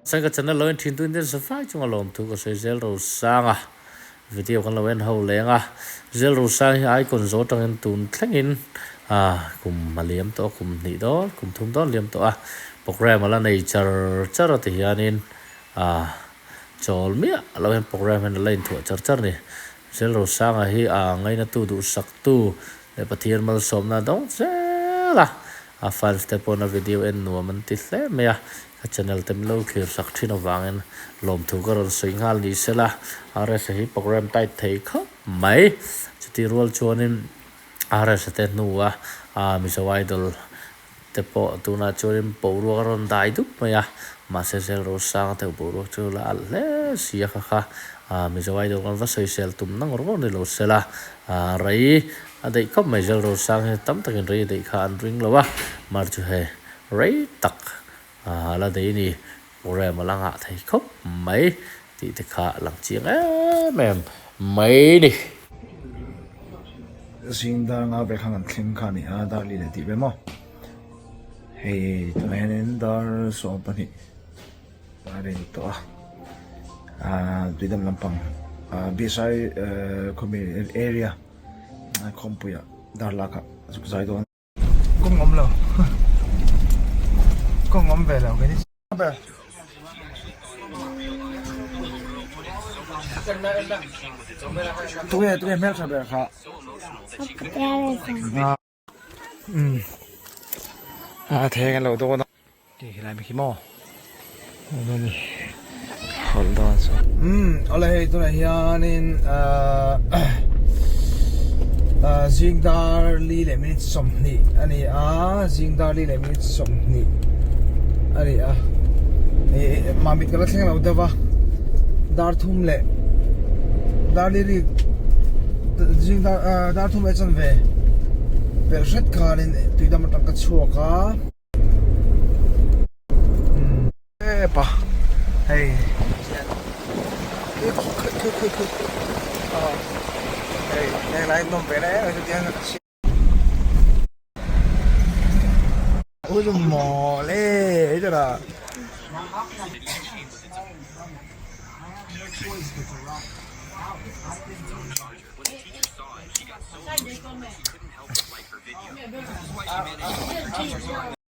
Chuan ka channel lo en thin tu in ten safai chunga lawmthu ka sawi zel Rosanga video kan lo en ho leng a, zel Rosang hi icon zo atangin tun thlengin ah kum a liam tawh a, kum hnih dawn kum thum dawn liam tawh a, program a la nei char char a ti hianin ah chawl miah lo hian program hian a la inthuah char char a ni. Zel Rosanga hi ah ngainatu duhsaktu leh Pathian malsawmna a dawng zel a, a fans te pawn a video en nuam an ti hle mai a, ka channel te min lo thlir sak thin avangin lawmthu ka rawn sawi nghal ni sela, RS-a hi program tight thei khawp mai, chutih rual chuanin RS-a te hnua Mizo Idol te pawh tunah chuanin boruak a rawn dai dup mai a, mahse zel Rosanga te boruak chu la alh hle si a kha kha Mizo Idol kan va sawisel tum na ngawr ngawr ni lo sela rei a daih khawp mai zel Rosanga hi tam takin rei a daih kha an ring lo a, mar chu hei rei tak la daih a ni, program a la ngah thei khawp mai tih te kha lang chiang em em mai ni. Zing dar nga vek khan an thleng kha a ni a, dar li leh tih ve maw? Hei tunah hianin dar 12 a rin tawh a, aaa tuidam lampang aaa BSI khawmi area khawmpuiah dar lakah zuk zai dawn. Kawng awm lo kawng awm ve lo kei ni ber. Tunge tunge hmeltha ber kha. Um a theng an lo dawn a. Ti helai mi khi maw ni hawlh dawn chu. Um awle hei tunah hianin ahh ahh zing dar li leh minute 20 a ni a zing dar li leh minute 20 a ni a ih mamit ka la thleng lo deuh a dar thum leh dar li rik zing dar ahh dar thum leh chanve pelh hret khanin tuidam atang ka chhuak a. Tep a hei hei heng lai nawm ve reng chu tiang ui chu mawl e hei tara